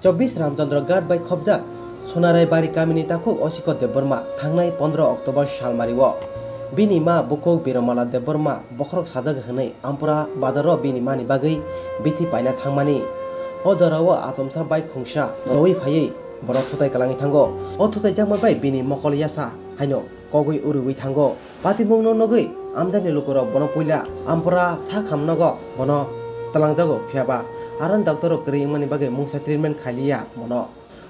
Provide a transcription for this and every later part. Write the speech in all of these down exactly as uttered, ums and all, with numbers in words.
Chobbish Ramchandra Ghat bai khobjak Sonarai Bari kamini takhuk Osikot Debbarma thangnai pondro October salmario bini ma bukhuk Biromala Debbarma bokhorok sajak hwnwi Ampura bazaro bini mani bagwi bithi paina thangmani. O jorao achomsa bai khungsa towi phaiwi bono thutai kwlangwi thango. O thutai jakma bai bini mokol yasa haino kogwi urwi thango. Patimungno nugwi amjakni lukurok bono puila Ampura sak hamnogo bono twlangjago, phiyaba aroni doctor rok kwrwi wngmani bagwi mungsa treatment khailiya bono.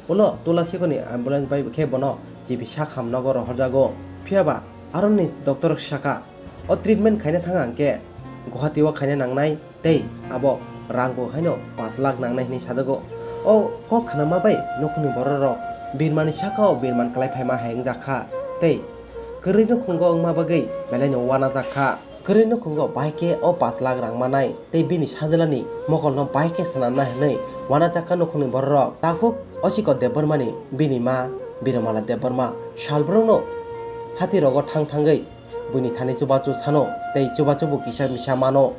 Ulo Tula Sikoni ambulance bai khe bono G B sak hamnogo rohorjago, phiyaba aroni doctor rok saka o treatment khaina thang hwnkhe Guwahati o khaina nangnai. Tei abo rang bo haino pash lakh nangnai hinwi sajago. O kok khnama bai nukhungni bororok birmani sakao birman kwlai phaima hai wngjak kha. Tei kwrwi nukhungo wngma bagwi belaino uanajak kha. Kwrwi nukhungo bahai khe o pash lakh rang manai tei bini sajlani mokolno bahai khe swnamnai hinwi uanajak kha nukhungni bororok. Takhuk Osikot Debbarmani bini ma Biromala Debbarma salbrumno hati rogo thang thangwi buini thani chubachu sano tei chubachu bo kisa misa mano.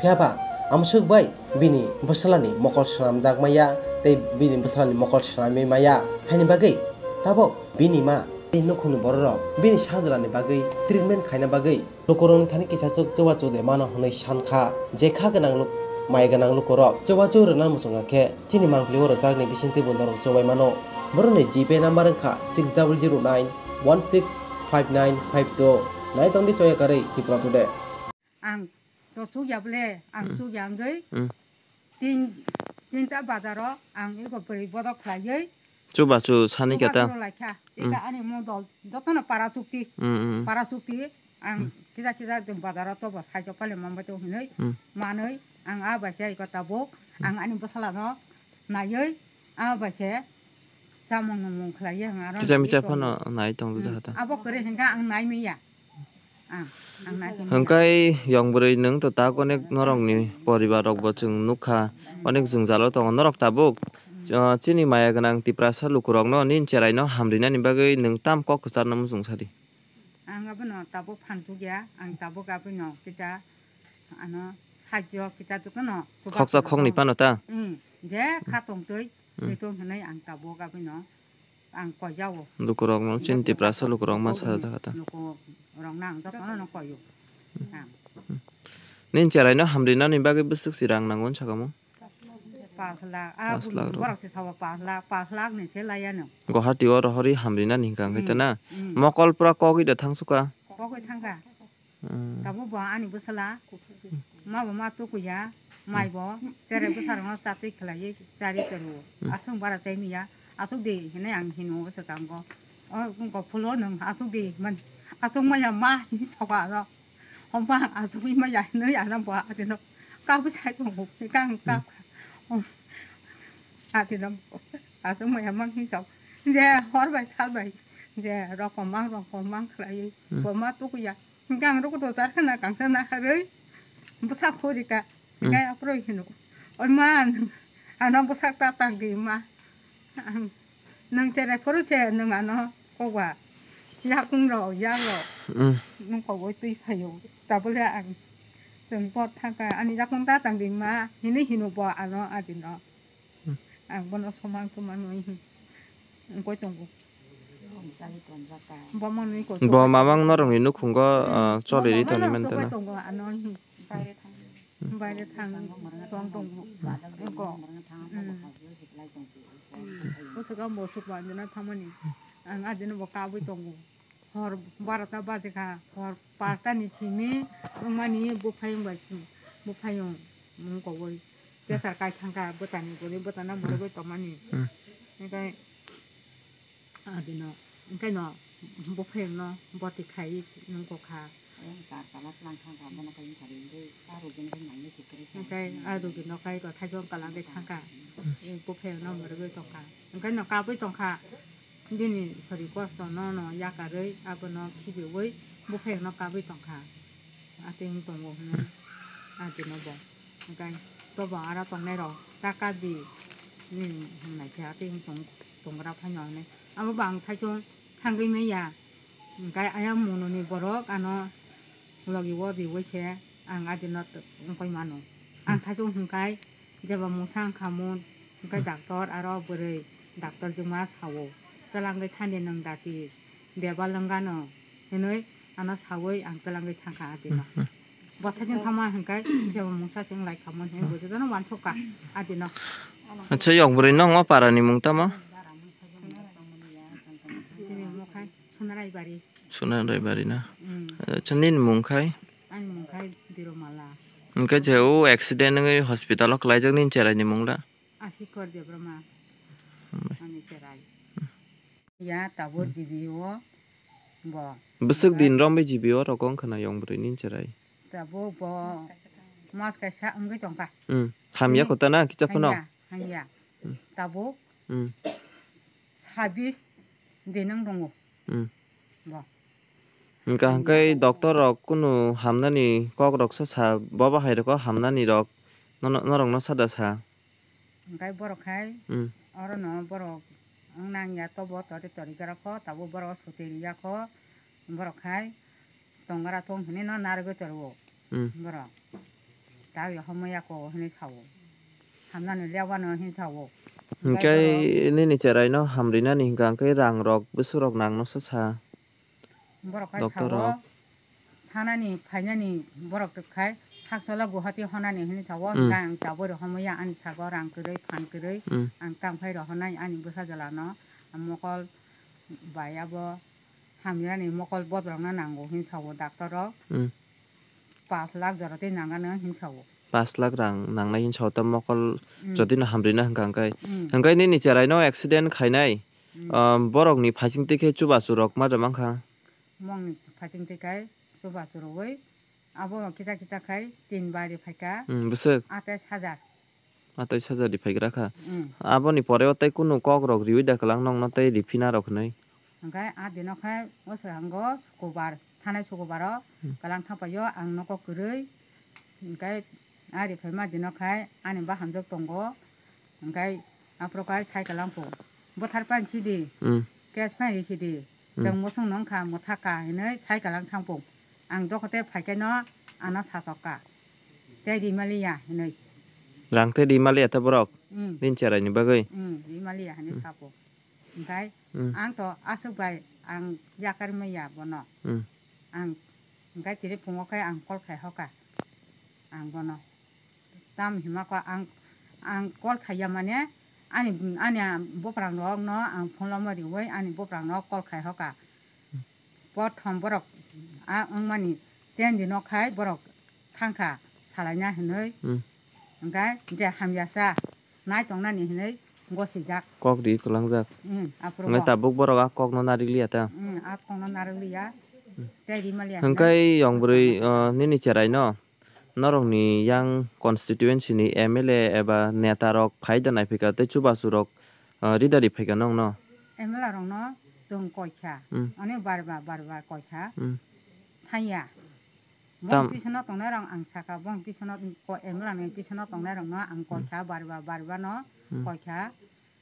Phiyaba amswk bai bini bwsalani mokol swnamjak maya tei bini bwsalani mokol swnamwi maya. Haini bagwi tabok bini ma tei nukhungni bororok bini sajlani bagwi treatment khaina bagwi lukurokni thani kisachuk chubachu de mano hwnwi san kha. Je kha gwnang luk-, mai gwnang lukurok chubachu rwna muchunga khe chini mangpili o rwjakni bisingtwi bo norok chubai mano. Borokni G Pay number wngkha six double zero nine one six five nine five two. Naitongdi choya karwi Tripura Today. Ang to chukya bole, ang Hmm. chukya wngwi Hmm. tin, tinta bazaro ang ego bwrwi bodok khlaiwi Chubachu sani chubachu khe ta. Rwlaikha. Hmm. Eka ani mo dol jotono para chukti. Hmm, hmm. Para chukti ang Hmm. kisa kisa bazaro tobo saichok pale mambai to hinwi Hmm. manwi ang a bai se eko tabuk ang ani bwsalano naiwi a bai se chamung nungmung khlaiwi ang aro Kisa naiwi micha tongo. Phano nai tong Hmm. jahata. Abo kwrwi hwnkha ang nai manya. Ang, ang nai tong manya. Hwnkhe yong bwrwi nwng to tak onek norokni poribar rokbo chwng nukha, onek jwngjalo tongo norok tabuk. Hmm. Ah, chini maya gwnang Tiprasa lukurokno nini cheraino hamrinani bagwi nwng tam kok kwcharno muchung sadi. Ang abono tabuk phan tukya, ang tabuk abono kisa ano hajjo kisa tukno chubachu khoksa khoknwi rwkha. Phano ta? Hmm, je kha tongtwi, hmm, twi tong hwnwi ang tabuk abono ang koyao. Lukurokno chini Tiprasa lukurok ma sajak kha ta? Lukurokno ang jotono koyo. Ang. Nini cheraino hamrinani bagwi bwswk si rang nango wng sakamo? Pash lakh. Ah, pash lakh bwrwi rok. Borok se sabo pash lakh, pash lakh ni se laiya no. Guwahati o rohorwi hamrinani hwnkha hwnkhe ta na? Hmm, hmm. Mokol pura kogwi da thangsuka? Kogwi thangkha. Hmm. Tabuk bo ani bwsala, ma bo ma tukuya, mai bo, cherep bwsarokno chatwi khlaiwi charwi tongo. Hmm. Aswk bara chai manya, aswk di hinwi ang hino swkang go. O wngkha phulo nwng aswk di himani, aswk manya ma hinwi soka aro. Homa asugwi ma ya hinwi ano bo atino kabwi sai tongo, kang kak. Atino asuk ma ya mang hinwi tok. Je hor bai sal bai je rokom mang rokom mang khlaiwi bo ma tukuya. Kang rok to jar khna kang khna harwi bwsa khori ka. Kaya aphuru hino, "Oi ma, ano bwsak ta tang di ma. Ang, nwng cherai phuru se nwng ano kokba yakung rok, yak rok, hmm, nwng kokbo twi phaio. Tabole ang chwng pot thangkha, ani yakung ta tang di ma," hinwi hino bo ano adino. Hmm. Ang bono somang somang wngwi wngkoi tongo. Bo mamang norokni nukhungo, hmm, ah, choli ri tongwi mantana. Tongo ano. Baire thang tong tongo. Eko. Bwswk ang bo suk manjana thangmani. Ang adino bo kabwi tongo. Hor barota baje kha, hor pasta ni simi wngmani buphayung bai simi, buphayung wng kogwi. Pressure kai thangkha bwtani guri bwtana borogwi tongmani. Hwnkhe Adino, hwnkhe no buphayungno boti khai nungkukha. Ayang sar kala tlang thangkha, bono kayung sari hwnkhe a rugwino khe naina sikiri. Hwnkhe a rugwino khai rw thaijwng kwlangwi thangkha. Buphayungno mwrwgwi tongkha. Hwnkhe no kabwi tongkha. Bini sori kosto no no yakarwi abono khibiwi buphayungno kabwi tongkha. Atwng tongo hwnwi adino bo. Hwnkhe tobo aro tongnairok ta kabwi nini hwnnaikhe atwng tong tongra phaino hwnwi. Abo bo ang thaichung thangwi manya. Hwnkhe ayang mononi borok ano logi o riwi khe ang adino wngkoi mano. Ang thaichung hwnkhai jeba mungsa wngkha mun Hwnkhe doctor aro bwrwi doctor jwma sao, "Twlangwi thani nwng dati bebal wngano," hwnwi ano saui ang twlangwi thangkha adino. Bwthai chwng thangma hwnkhe kebo mungsa chwng lai khamon hwnwi bo jotono uansukha adino. Acha, yok bwrwi nokno parani mung tamo? Chini mung khai Sunarai bari. Sunarai bari na? Mm. Acha, nini mung khai? Ani mung khai Diromala. Hwnkhe je o accident wngwi hospital o kwlaijak nini cherai ni mung la? Asikor Debbarma. Ani cherai. Ya tabuk G B o bo. Bwswk din romwi G B o rok wngkha na yong bwrwi nini cherai? Tabuk bo mas kaisa wngwi tongkha. Hmm. Hamya kota na kicha phano? Hamya, hamya. Hmm. Tabuk Hmm. sabis din wng tongo. Hmm. Bo. Hwnkha hwnkhe doctor rok kunu hamnani kok rok sa sa, bobo hai rok hamnani rok nono, norok no sada sa. Hwnkhe borok khai Hmm. oro no borok wng nang ya tobo tori tori gra kho, tabuk borok suti ri ya kho, borok khai tong gra thung hwnwi no narwgwi tongo. Hmm. Borok tak ya homo ya kho hwnwi sao, hamnani lewano hwnwi sao. Hwnkhe nini cherai no hamrinani hwnkha hwnkhe rang rok bwswk rok nang no sa sa. Borok khai doctor sao, rok. Thanani phainani borok khai hakchalo Guwahati honani hwnwi sao, Mm. Hwnkhe ang tabuk rw homoya ani sago rang kwrwi, phan kwrwi, Mm. Ang tang phai rw honai ani bwsa jwlano mokol bai abo hamyani mokol bodolokna nango hwnwi sao doctor rok. Mm. Pash lakh jora tei nangano hwnwi sao. Pash lakh rang nangnai hwnwi sao ta mokol Mm. jotino hamrina hwnkha hwnkhe. Mm. Hwnkhe nini cherai no accident khainai. Hmm. Um, borokni phaising twi khe chubachu rok ma ja mankha? Mongni phaising twi khe chubachu rwui abo kisa kisa khai tin bari phaikha. Hmm, bwswk? Atais hajar. Atais hajar di phaigra kha. Hmm. Aboni pore o tei kunu kok rok riui da kwlang nokno tei riphina rok hinui? Hwnkhe a dino khe o swrango sukubar, thanai sukubaro Hmm. kwlang thangpaio ang nokok kwrwi. Hwnkhe a riphaima dino khe ani bahamjwk tongo. Hwnkhe aphuru khe cycle ang pung. Bwthar pan sidi. Hmm. Cash pan sidi. Hmm. Chwng muchung nung kha, mwthak kha hinui cycle ang thang pung. Ang dokote phaikhe no ano sachok kha. Tei rimaliya hinui. Rang tei rimaliya ta borok? Hmm. Nini cherai ni bagwi? Hmm, rimaliya hinui Hmm. sapo. Hwnkhe Hmm. ang to aswk bai ang yakar maya bono. Hmm. Ang hwnkhe tini phungo khe ang call khai hoka ang bono. Tam hima khe ang, ang call khaiya mane ani, ani buphang rok no ang phone lama riui ani buphang rok call khai hoka. Prothom borok a wngmani ten dino khai borok thangkha salaina hinui. Hmm. Hwnkhe je hamya sa. Nai tongnani hinui gosijak. Kok ri kwlangjak. Hmm, aphuru Hwnkhe bo. Tabuk borok a kokno narikliya ta? Hmm, a kokno narikliya. Hmm. Tei rimaliya Hwnkhe hinui. Yong bwrwi, uh, nini cherai no, norokni yang constituency ni M L A eba neta rok phai da naiphika tei chubachu rok, uh, rida riphaika nokno? M L A rokno chwng koikha. Hmm. Ani barba, barba koikha. Hmm. Thangya. Tam- Bong pisono tongnai rok ang saka, bong pisono ko emla ni pisono tongnai rok no ang Hmm. koikha, bariba, bariba no Hmm. koikha.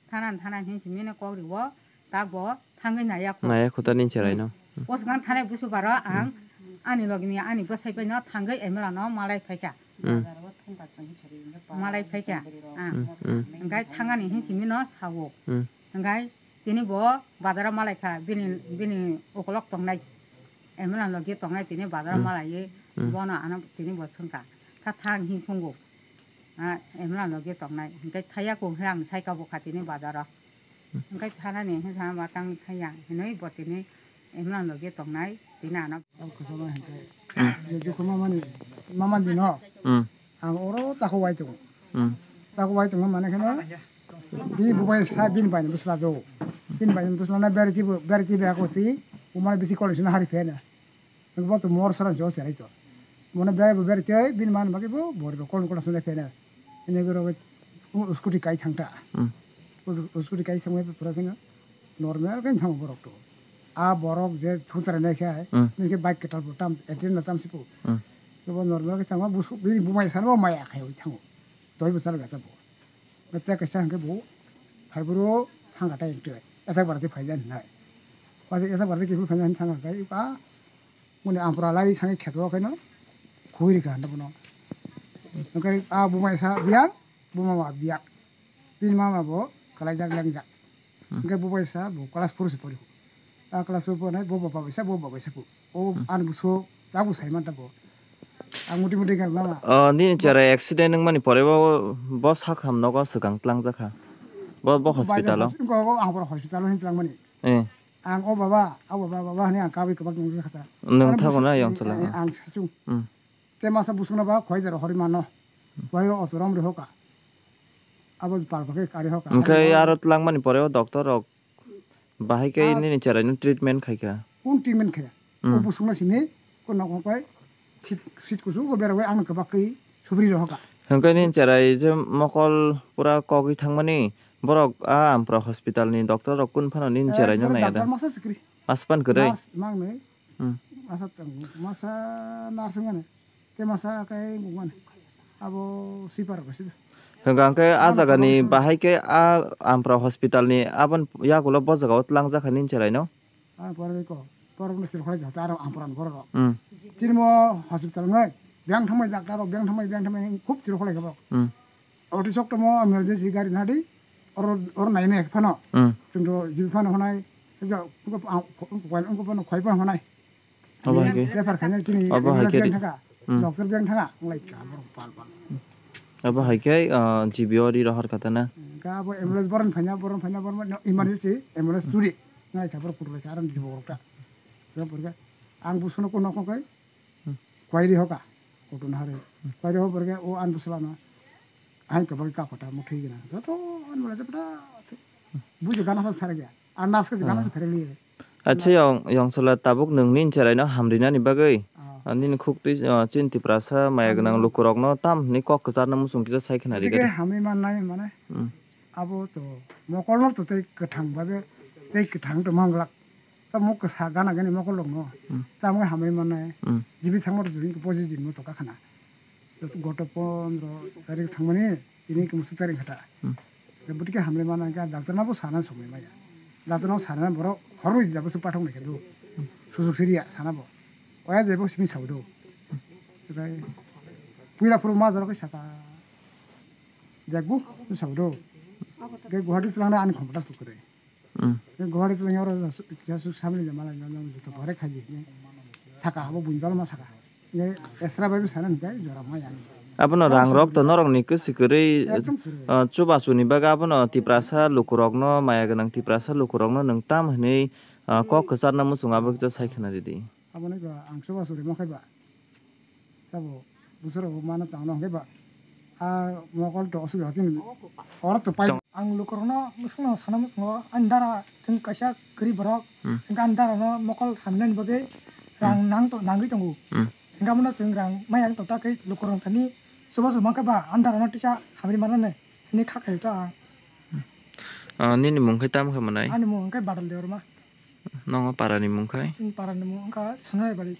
Thanan, thanan hin simi no kok riwo, ta bo thangwi naya kho. Naya kho ta ni cherai no. Hmm. Bosong thanai busu baro ang Hmm. ani logi ni ani bwsai bai no thangwi emla no malai phaikha. Hmm. Malai phaikha. Ah. Hmm. Hmm. Hwnkhe thangani hin simi no sawo. Hmm. Hwnkhe tini bo bazaro malai kha, bini, bini ukolok tongnai, emla logi tongnai tini bazaro Hmm. malaiwi Hmm. bono ano tini bo swngkha. Kha thang hin sungo. Ah, emla logi tongnai. Hwnkhe thaya kung he ang sai kabo kha tini bazaro. Hmm. Hwnkhe thanani hwnkha ma tang thaya hinui bo tini emla logi tongnai tini ano. Hmm. Je dukhu mamani, mamani no. Hmm. Ang oro tako wai tongo. Hmm. Tako wai tongo mane kheno, bini bubai sa bini bai ni bwsla do. Bini bai ni bwsla na bereti bo, bereti be ako ti, umar biti college na hari phena. Bo to mor saran jo cherai to. Mone bai bo bereti, bini man bagi bo, bor bo kol kol sene phena. Ini goro scooty kai thangta. Hmm. Scooty kai thangma pura kheno. Normal khe thango borok to. A borok je thutrai nai khe, Hmm. nini khe bike kwtal bo tam, accident no tam sipo. Hmm. Bo normal khe thango, busu, bini bumai sano bo maya khai oi thango. Doi bwsar gata bo. Gata kaisa hwnkhe bo, phai boro thang gata ente. Eta barati phai jan nai. Wadi eta barati kibu phai jan thang gata, ba, muni ampura lai sangi kheto khe no, khui ri kha handa bono. Hwnkhe a bumai sa biya, buma ma biya. Bini mama bo kwlaijak lengjak. Hmm. Hwnkhe bo bai sa bo class four se pori. A class four pori bo baba bai sa bo baba bai sa ko. O Hmm. Ani buso tabu sai man ta bo. Ang muti muti gan mama. O, nini chera accident wngmani pore bo, bo sakham nogo swkang tlangjak kha. Bo, bo hospital o. Ko, ko ang pora hospital o hin tlang mani. Eh. Ang o baba, o baba, baba hani ang kabi kwbak nung kha ta. Nwng Ano thago na busu-, yong chala. Eh, ang sachung. Hmm. Te masa busungna ba khoi jaro hori mano. Khoi o otorom re hoka. Abo pal pakai kari hoka. Hwnkhe Ano aro tlangmani pore o doctor rok bahai khe Ah. Nini cherai no treatment khai kha. Kun treatment khaya. Hmm. O busungna sini ko nok nok bai sit, sit kusu ko bera bai ang kwbak kai subri ro hoka. Hwnkhe nini cherai je mokol pura kogwi thangmani borok a Ampura hospital ni doctor rok kun phano nini Eh, cherai no borok naya da. Doctor masa sikri. Aspan kwrwi. Mas mang ni. Hmm. Asa tang masa narsing ani. Te masa kai mung ani. Abo sipar ko sida. Hwnkha hwnkhe a Ano jaga ni kwbang bahai khe a Ampura hospital ni abon yagulo bo jaga o tlangjak kha nini cherai no. A pore ko. Pore no sir khoi jata aro Ampura ni borok. Hmm. Chini mo hospital ngai. Beng thamai doctor rok, beng thamai, beng thamai khub sir khoi kha bo. Hmm. Oti sok tomo emergency gari nadi, oro, oro nai nai phano. Hmm. Chwng to jibi phano honai, ja, ko, ko, ko, ko phano khoi phano honai. Abo hai khe. Refer khaina chini Abo hai ambulance khe beng ri- thanga, Hmm. Doctor beng thanga, nglai ka borok pal pal. Abo hai khe, ah, G B o ri rohor kata na. Ka abo ambulance boron phanya, boron phanya, boron phanya, emergency ambulance turi. Nglai ka borok kutu lai ka, aram jibo borok ta. Jab borok ta. Ang busono ko nokong kai. Hmm. Kwairi hoka, kutu na hari. Kwairi ho borok o an busolano. Hai ka borok ka kota mo thwi gina. Joto an bole jabda. Bujo gana sa sare gya. An nas ka gana sa Hmm. sare liye. Acha yong, yong sala tabuk nwng nini cherai no hamri nani bagwi. Ah. Ah, nini khuk twi, ah, chin Tiprasa maya gwnang lukurok no tam hwnwi kok kwchar no muchung kisa sai khna ri Gede gari. Hamri man nai mane. Hmm. Abo to mokol no to tei kwthang babe tei kwthang to manglak. Ta mok kwsa gana gani mokol rok no. Hmm. Tamo hamri man nai. Hmm. Jibi thangma to jibi poji din mo to kakhana. Joto goto pondro tarik thangmani tini kumusu tarik khata. Hmm. Butike hamle mana ka doctor na bo sana somoi maya. Doctor no sana borok khoroi jabo su pathok nai khe do. Susuk siriya sana bo. Oya jebo simi sabo do. Puila phuru ma jaro khe saka. Jagbu sabo do. Ke Guwahati tulangna ani khomta sukre. Hmm. Ke Guwahati tulangna oro jasu samli jama lai na joto gore khaji. Saka abo bunjal ma saka. Ye, esra bai bwsana hwnkhe jora maya. Abono rang rok to norok ni kwswi kwrwi, Ekdom kwrwi. Ah, chubachu ni bagwi abono Tiprasa lukurok no, maya gwnang Tiprasa lukurok no nwng tam hwnwi, ah, kok kwchar no muchung abo kisa sai khna ridi. Abono ba ang chubachu rima khai ba. Sabo bwswk rok mano tang no hwnkhe ba. A mokol to aswk hati ni. Oro to pai. Ang lukurok no muchung no sana muchungo ani dara chwng kaisa kwrwi borok. Hmm. Hwnkhe ani dara no mokol hamnani bagwi rang Hmm. nang to nangwi tongo. Hmm. Hingke abono chwng rang maya wng tongta khe lukurok thani chubachu mankhe ba ani dara no tisa hamri manani hwnwi kha khaio ta ang. Ah, nini mung khe tamo khe mwnai? Ani mung hwnkhe Badal Debbarma. Nongo para ni mung khai? Chwng para ni mung wngkha Sonai Bari.